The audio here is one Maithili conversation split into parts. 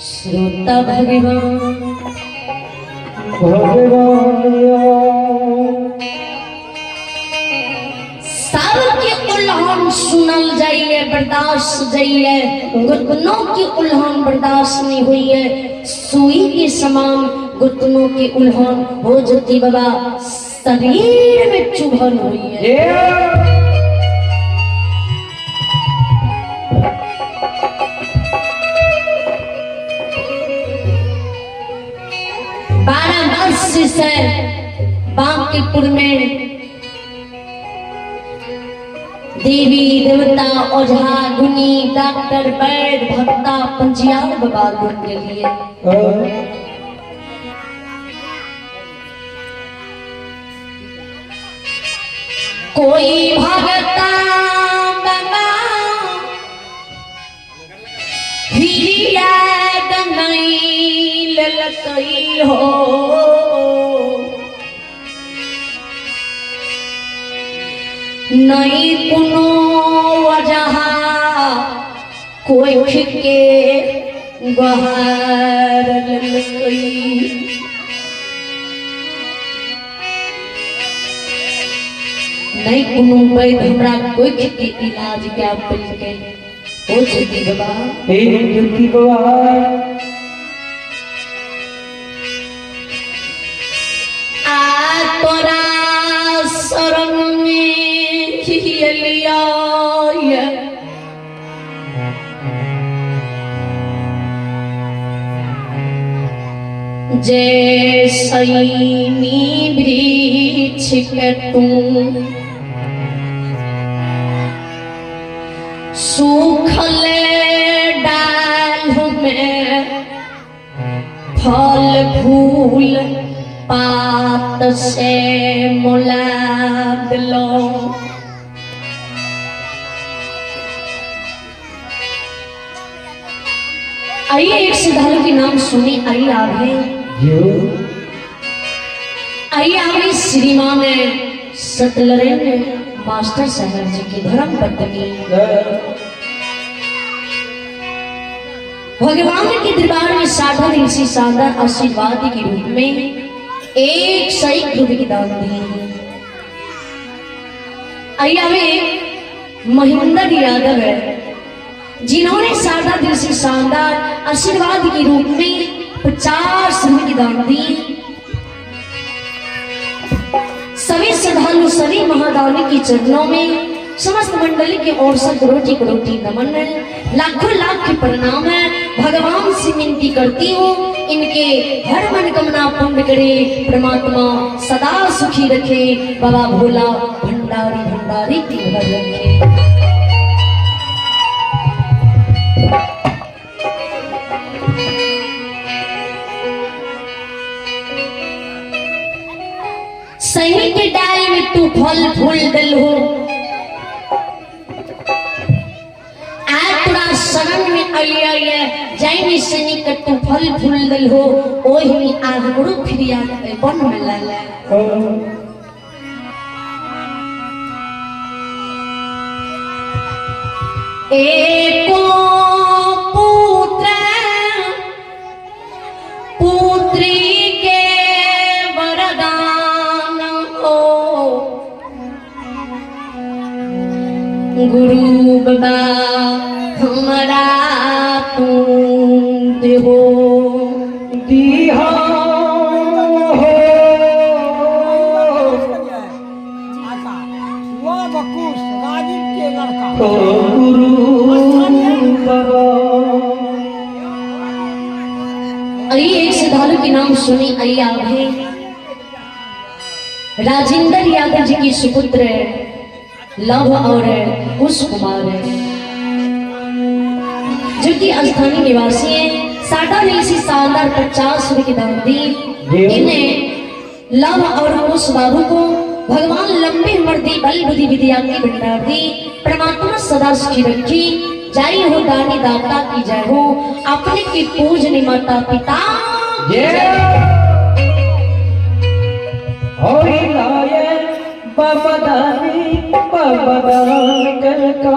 श्रोता भगवान भगवान सबके उल्हान सुनल जाइए, बर्दाश्त जाइए, घुटनों की उल्हान बर्दाश्त नहीं हुई है। सुई के समान घुटनों की उल्हान हो जाती बाबा, शरीर में चुभन हुई है। 12 वर्ष से बांकीपुर में देवी देवता ओझा गुनी डॉक्टर वैद्य भक्ता पंजियार बाबा गुण के लिए कोई भगता बाबा फिरियाद नहीं ललकई हो, नहीं कोनो वजह कोई के गहार ललकई। नहीं कोनो वैद्य हमरा कोई के इलाज क्या के ओ ज्योति बाबा, हे ज्योति बाबा, आ तोरा शरण में लिया जे सैनी वृक्ष के तू सूखल डाल में फल फूल पात से मोला दिलो। आइए एक श्रद्धालु के नाम सुनी, आइए आवे, आइए आवे श्रीमान सतलरेन मास्टर साहब जी की धर्म पत्नी भगवान के दरबार में साधन ऋषि शानदार आशीर्वाद के रूप में 101 रुपए की दान दिए। आइए आवे महेंद्र यादव है जिन्होंने शारदा दिल से शानदार आशीर्वाद के रूप में 50 रुपए की दान दी। सभी श्रद्धालु सभी महादानी के चरणों में समस्त मंडली की ओर से करोटी करोटी नमन है, लाखों लाख के प्रणाम है। भगवान से विनती करती हूँ इनके हर मनोकामना पूर्ण करे, परमात्मा सदा सुखी रखे, बाबा भोला भंडारी भंडारी की भर रखे। सही के डाल में तू फल फूल दल हो, आज तोरा शरण में अलिया जाई शनि के तू फल फूल दल हो, ओही में आ हमरो फिरिया बन में लाला। एको पुत्र पुत्री के वरदान हो, गुरु बाबा हमरा तू देहो दिहा हो। ओ गुरु बाबा। अरे एक श्रद्धालु के नाम सुनी अय्या भी राजेंद्र यादव जी की सुपुत्र लव और कुश कुमार है, जो कि स्थानीय निवासी हैं। साडा दिल से शानदार 50 रुपए की दान दी। इन्हें लव और कुश बाबू को भगवान लंबी उम्र दी, बल बुद्धि विद्या की भंडार दी, परमात्मा सदा सुखी रखी। जय हो दानी दाता की जय हो, अपने की पूजनी माता पिता की जय। होई लाए बाबा दानी बाबा दान कर को,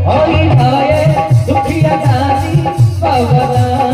होई लाए दुखिया दानी बाबा दान।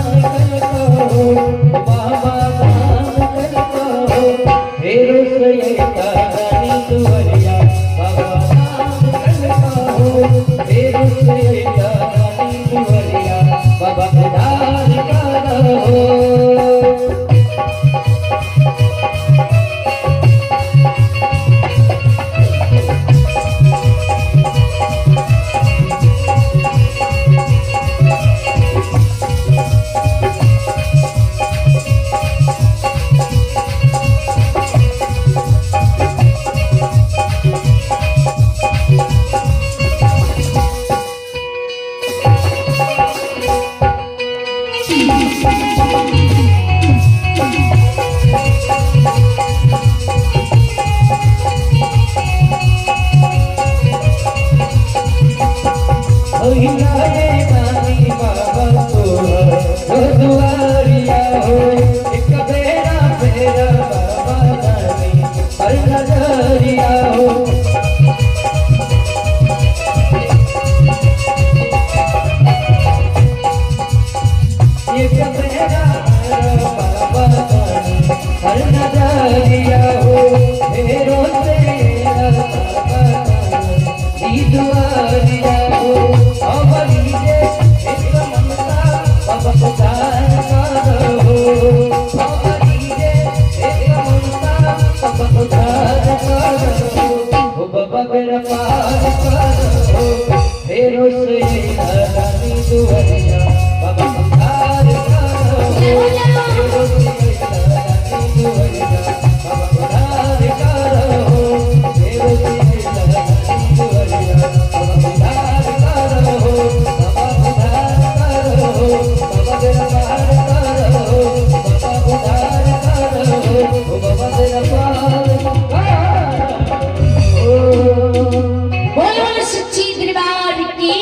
एक बेरा बाबा दानी हर नजरिया हो फेरो से बाबा दानी ई दुआरिया हो अबरी जे एक ममता बाबा उधार करो अबरी जे एक ममता बाबा उधार करो हो बाबा मेरा पार करो फेरो से दानी दुआरिया बाबा उधार करो फेरो से दानी दुआरिया बाबा उधार करो फेरो से दानी दुआरिया बाबा उधार करो बाबा उधार करो बाबा मेरा पार करो बाबा उधार करो हो बाबा मेरा पार करो। बोलो सच्ची दरबार की।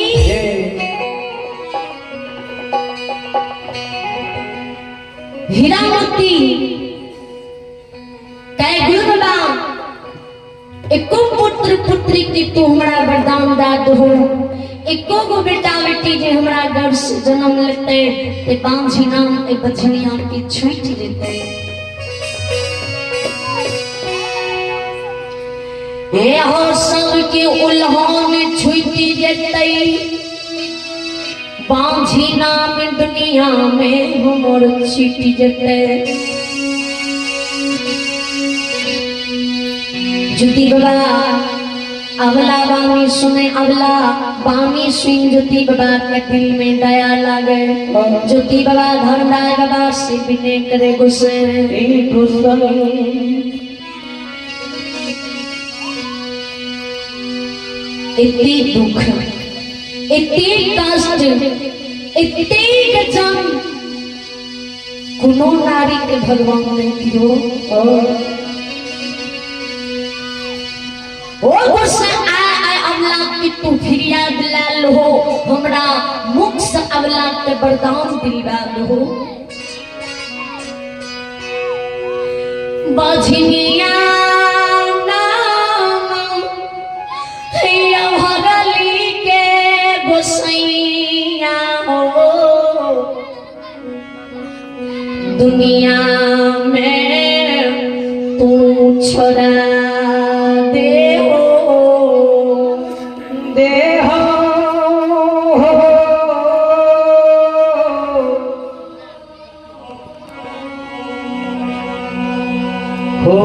हीरामती कह गुरु बाबा एको पुत्र पुत्री के तू हमरा वरदान दा दहो, एको गो बेटा बेटी जे हमरा गर्भ से जन्म लेते ते बांझी नाम ए बझनिया के छूट जेते। ए हो सब के उल्हान छूट जेते, बांझी नाम दुनिया में हमर छूट जेते। ज्योति बाबा अवला बामी सुने, अवला बामी सुन ज्योति बाबा के दिल में दया लागे। ज्योति बाबा धर्मराय बाबा से विनय करे गुस्से इतनी दुख इतनी कष्ट इतनी जंग कोनो नारी के भगवान नहीं दियो। ओ गुस्सा आए आए अवला की तू फिरियाद लाल हो, हमरा मुख से अवला के वरदान दिलवा हो। बझनिया नाम हैया भगली के गोसैया हो, दुनिया में तू छोड़ा दे हो। देह हो हो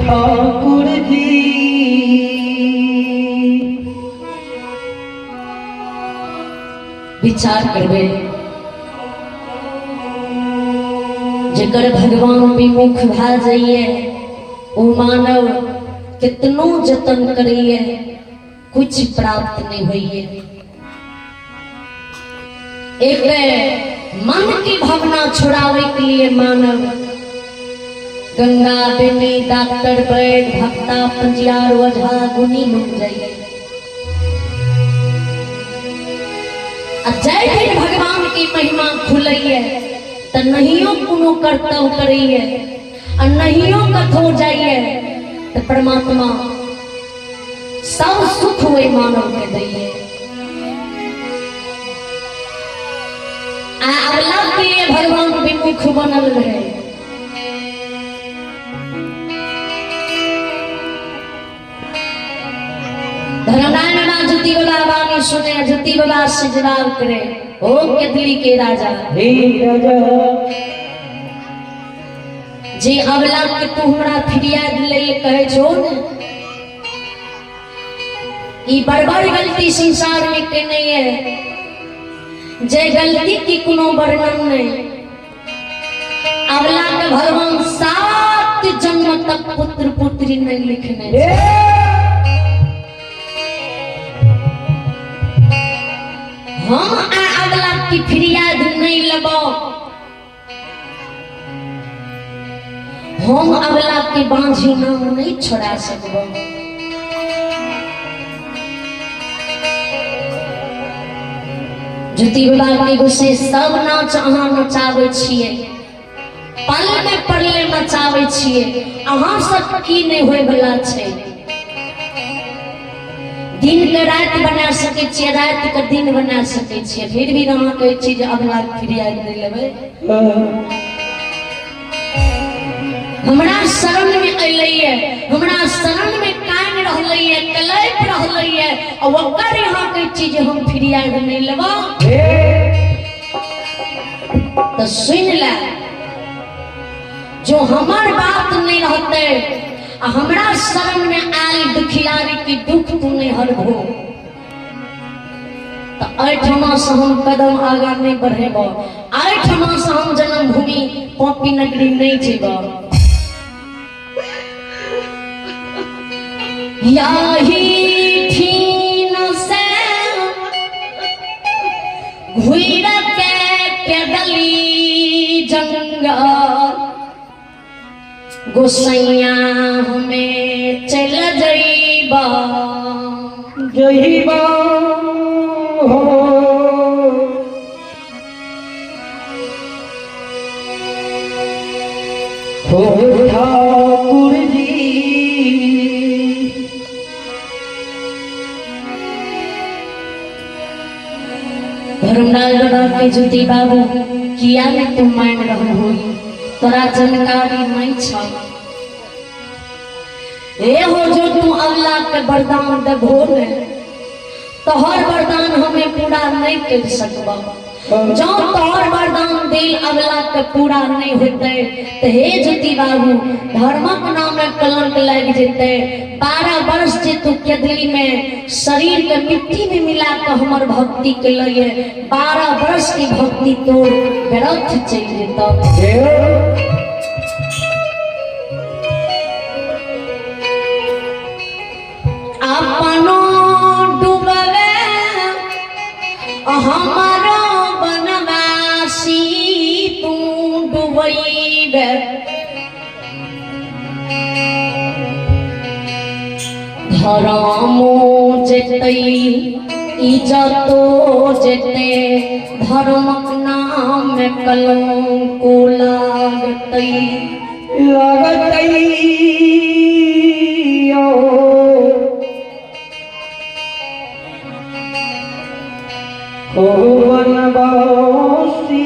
ठाकुर जी विचार करबे जकर भगवान विमुख भा जाइए ओ मानव कितनो जतन करिए कुछ प्राप्त नहीं होइए। एक मन की भावना छुड़ावे के लिए मानव गंगा बेनी डॉक्टर वैद्य भक्ता पंजियार ओझा गुनी लोग जाइए। आ जय दिन भगवान की महिमा खुलैये त नहियो कोनो कर्तव्य करैये आ नहियो कथो जाइए त परमात्मा सब सुख वही मानव के दैये। आ अगला के लिए भगवान विमुख बनल रहे। धर्मनारायण बाबा ज्योति बाबा वाणी सुने, ज्योति बाबा से जवाब करे, ओ केतली के राजा, हे राजा, जे अवला के तू हमरा फिरियाद ले कहे छो ने, ई बड़बड़ गलती संसार में के नहीं है, जे गलती की कोनो वर्णन नहीं। अवला के भगवान 7 जन्म तक पुत्र पुत्री नहीं लिखने। हम आ अवला की फिरियाद नहीं लबो, हम अवला के बांझी नाम नहीं छोड़ा सकबो। ज्योति बाबा के गुस्से सब नाच अहाँ नचाबै छियै, पल में पड़ले नचाबै छियै, अहाँ सब की नहीं होय वाला छै। दिन के राति बना सकै छियै, राति के दिन बना सकै छियै, फिर भी अहाँ कहै छी जे अगला फिरियाद नहि लेबै। हमरा शरण में अयलैये, हमरा शरण में कान रहलैये, कलैप रहलैये, आ ओकर यहाँ कहै छी जे हम फिरियाद नहि लेबै। तऽ सुनि ले, जो हमर बात नहीं रहते आ हमरा शरण में आयल दुखियारी की दुख तू नहीं हरबो, तो एहिठमा से हम कदम आगा नहीं बढ़ेब, एहिठमा से हम जन्मभूमि पॉपी नगरी नहीं जेब। याही ठीन से घुर के पैदली जंगल गोसैया हमें चल जइबा जइबा हो। हो ठाकुर जी, धर्मलाल बाबा के ज्योति बाबू किया ने तू मान रहल होई, तोरा जानकारी नहीं छ। ए हो जो तू अल्लाह के वरदान देबो ने, तोहर वरदान हमें पूरा नहीं कर सकबा। जो तोहर वरदान दिल अगला के पूरा नहीं होते तो हे ज्योति बाबू धर्मक नाम में कलंक लग जेते। 12 वर्ष जे तू केदली में शरीर के मिट्टी में मिला के हमर भक्ति के लिए 12 वर्ष की भक्ति तो व्यर्थ चल जेता। अपनो डूबवे हमारो बनवासी तू डूबैबे, धर्मो जेतै इज्जतो जेतै, धर्मक नाम में कलंक लागतै लागतै हो बनवासी।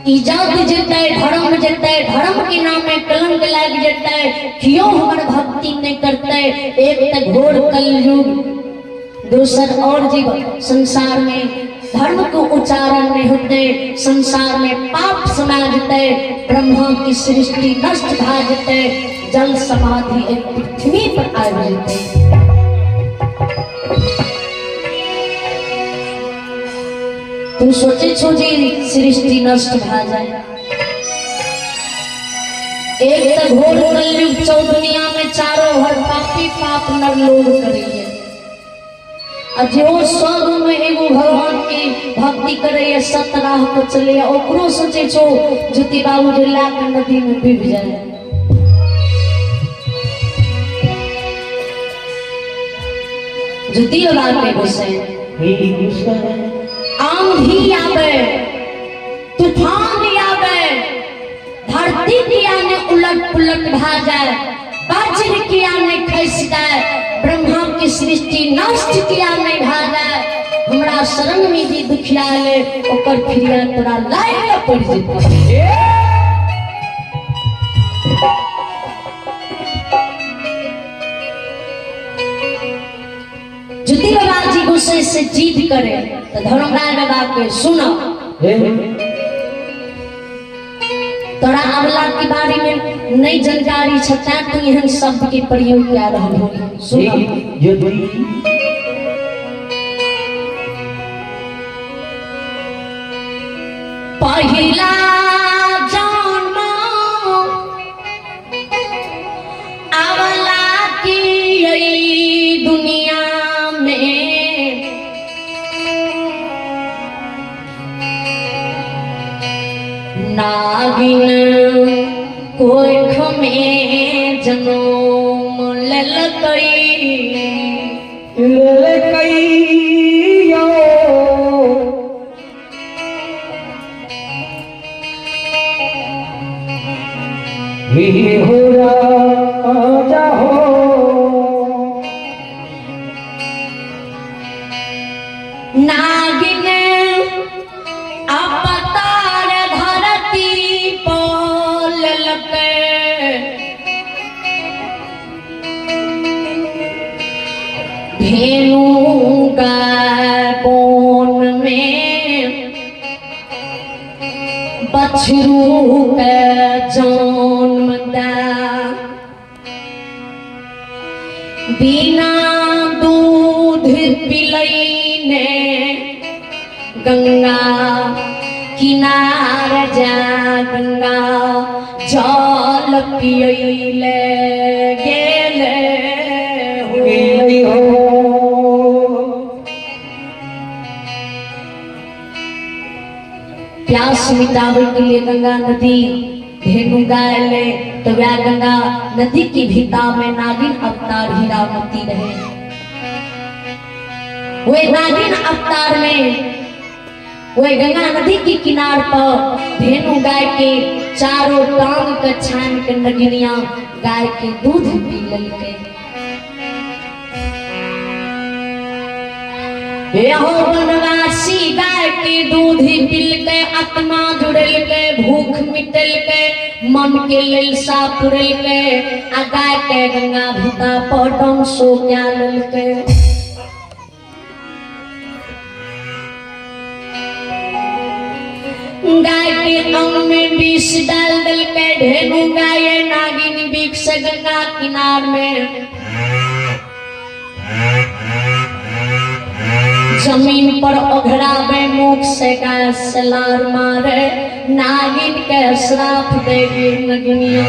इज्जत जेतै धर्म जेतै, धर्म के नाम में कलंक लाग जेतै, क्यों हमर भक्ति नहीं करतै। एक तऽ घोर कलयुग, दोसर और जीव संसार में धर्म को उच्चारण नहीं होते, संसार में पाप समा जेतै, ब्रह्मा की सृष्टि नष्ट भा जेतै, जल समाधि एक पृथ्वी पर आबि जेतै। तू सोचे छो जे सृष्टि नष्ट भा जाए। एक तो घोर कलयुग चौ दुनिया में चारों हर पापी पाप नर लोग करिए, आ जो सब में एगो भगवान के भक्ति करे सत राह पर चले, ओकरो सोचे छो ज्योति बाबू जे लाख नदी में डूब जाए। ज्योति बाबा के गोसाई आंधी आवे, तूफान आवे, धरती किया ने उलट पुलट भा जाए, वज्र किया ने खस जाए, ब्रह्मा की सृष्टि नष्ट किया नहीं भा जाए, हमरा शरण में जी दुखिया ले ओकर फिरिया तोरा लाइन पड़ जेतौ। ज्योति बाबा जी गुस्से से जीत करे तो धर्मराज बाबा के सुनो, तोरा अवला के बारे में नहीं जानकारी छ तैं तू एहन शब्द के प्रयोग कए रहल हो। सुनो पहिला जन्म अवला की यही दुनिया में, नागिन कोख में जन्म लेलकै, लेलकै यो। हे हो राजा नागिन अवतार धरती पर लेलकै। धेनु गाय बोन में बछरू के जन्म दे बिना दूध पिलैने गंगा किनार जा गंगा जल पियैले गेले हो। गेलै हो। प्यास मिटावे के लिए गंगा नदी धेनु गाय ले तो वह गंगा नदी की भीता में नागिन अवतार हीरामती रहे। वे नागिन अवतार में वे गंगा नदी के किनार पर धेनु गाय के चारों टांग के छान के नगिनिया गाय के दूध पी ललके। यहो वनवासी गाय के दूध पिलके आत्मा जुड़ल के भूख मिटल के मन के ललसा पुरल के आ गाय के गंगा भीता पटन सो क्या ललके। गाय के अंग में विष डाल दल के ढेनु गाय नागिन विष गंगा किनार में जमीन पर ओघरावे मुख से गाय से लार मारे नागिन के श्राप देगी नगिनिया।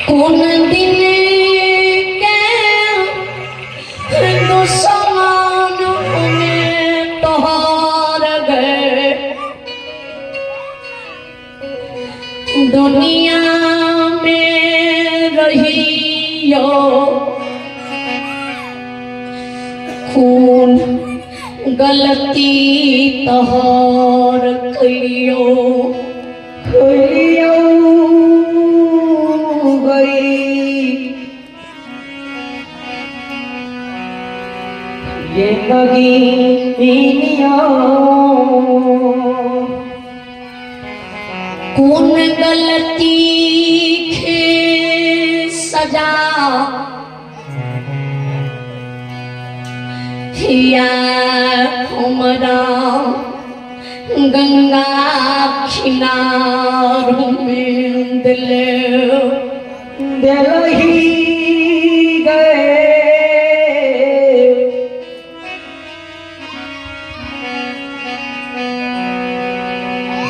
कोन दिन के दुश्मन में तोहर गए दुनिया में रहियो खून गलती तोहर कइयो कइयो गई ये नगीनिया। कौन गलती के सजा या हमरा गंगा किनार में दिले दिलही गए।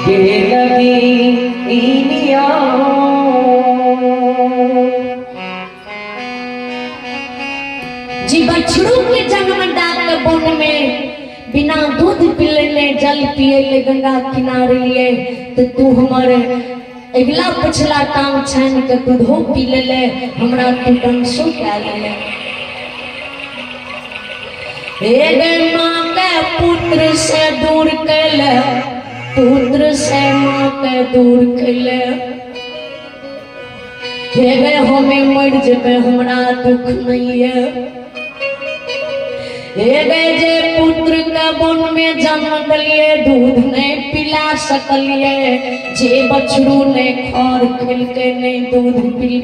ये नगीनिया। जी बछड़ू के जन्म डाक वन में बिना दूध पिलेले जल पियले गंगा किनारे लिए तो तू हमारे अगला पिछला टांग छान के दूधो पी लेले हमरा तू डंसो क्या लेले। एक माँ के पुत्र से दूर कैले पुत्र से माँ के दूर कैले हे गए हमें मर जेबै हमरा दुख नहीं है। हे गए जे पुत्र के वन में जन्म दिलिए दूध नहीं पिला सकलिए जे बछड़ू ने खर खेलके नहीं दूध पिल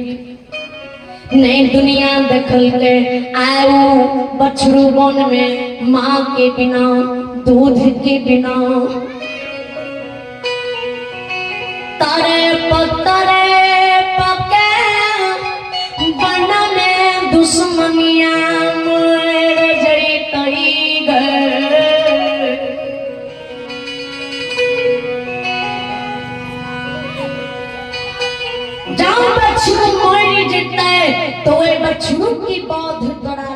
नहीं दुनिया देखल के आयो बछड़ू वन में माँ के बिना दूध के बिना तारे पतरे पके बन में दुश्मनिया मर जइतई गए। जाओ बछड़ू मर जइतै तो ओहि बछड़ू की बौद्ध तोरा